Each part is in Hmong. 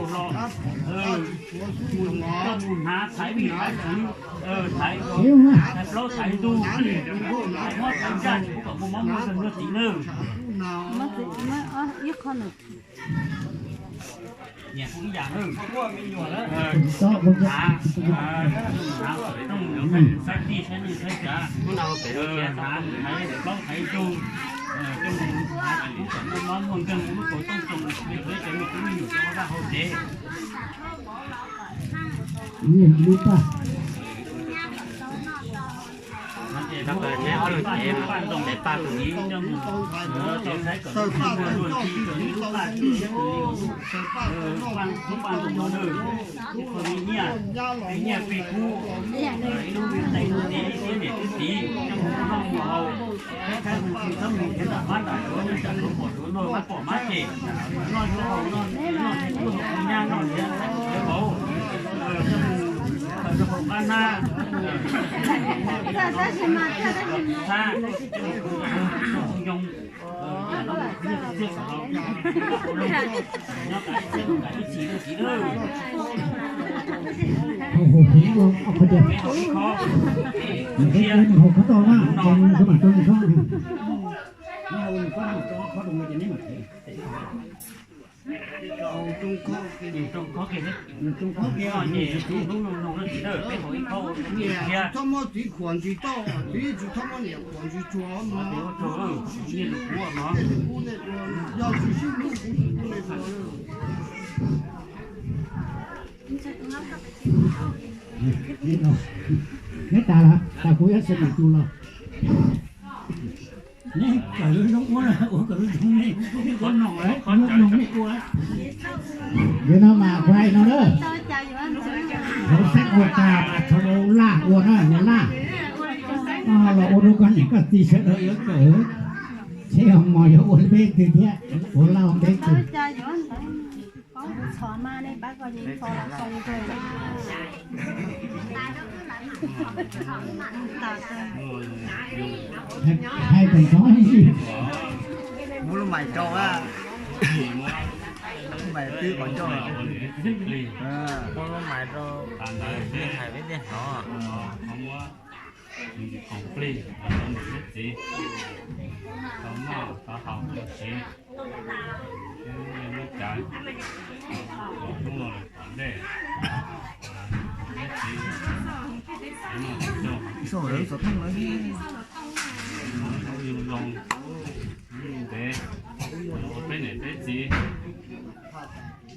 hauj hlo, koj mus hnav thaiv vij thaiv tswv, thaiv, thaiv plaub thaiv ntug, thaiv mob thaiv ntsaj, kuv kom muaj mob muaj nkeeg luag tim nawb. Nyias kuj ib yam nawb. Hnav, hnav, saib tij saib neej saib tsav, hnav, hnav plaub hnav ntug, coj mus hnav kuv kom muaj mob muaj nkeeg lub kaus tooj tsoom, me tub cov me tub me nyuam rau hauv vaj hauv tsev. Ces ob leeg ces pab tus ib coj mus, saib kom muaj luag tim, kom lub paj tib thiab tus li, lub paj ntoo no na, ib qho me nyiaj, me nyiaj plig kub, ib lub me ntees ntxiv, ib thiab niam txiv txiv coj mus noj mus haus, saib saib mus tsis txhob mus nrhiav nram mab nram suav, nyob tsam luag pom suav luag mab pom mab cem, noj tsis haus, noj tsis haus nyab noj nrhiav nrhiav vauv, coj mus rau hauv qab hnab, thab, coj mus nyob. Haus haus heev, qhov tias nws peb haus khob tau na, ces nws mam rau nws khob. Neb haus nws khob, nws rau khob rau nws ces neb mam rau khob kiag. Nws rau khob kiag, nws tsis rau hnub nug nug na tsis dawj, peb haus ib khob thiab. Tsis txhob muab txiv khuam ntsis toj, txiv tsis txhob muab niam khuam ntsis tsuag, ua tsuag, nyiaj lus kuv no. Yog tsis sib hlub kuv tsis pub nej dua. Neb tas lawm, tas kuv yuav xav nws tus los. Neb kawm lub zoo ua, ua kawm lub zoo ne, ua no, ua no nej ua. Yog no mas kuv hais no na, lawv saib ua tas mas txhob laj ua na, yog laj los ua rau koj niam koj txiv sawv daws yuav kawm, seb ho mos yuav ua peb twg thiab, ua laj ua peb twg. Hais kom txhob ib ntsis. Muab lub mais rau, lub mais twb qhov ncauj. Muab lub mais rau, hais peb thiaj hnov. Khoom plig rau niam thiab txiv, tau noj tau haus tau siv, muaj cav, hnub no lawm tom ntej, niam thiab txiv, hnub no tsis tau, hnub no zoo, hnub no ntev, ua peb niam peb txiv,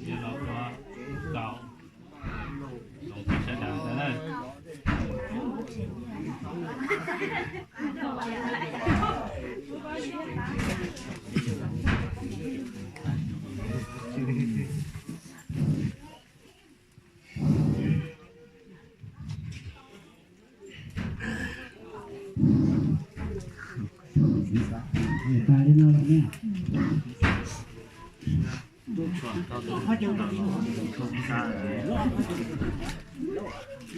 yuav los ua kaum.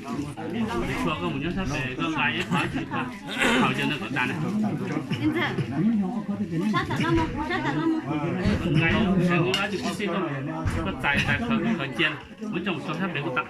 Tsuas koj mus nyob sab pem koj nqa ib qho tsis tau, haus cov ntawd kom tas na. Nqa ib lub sab nqub dab tsi kuj xij koj, koj txais txais khaws khaws cia, muab coj mus tso sab pem kuj tau.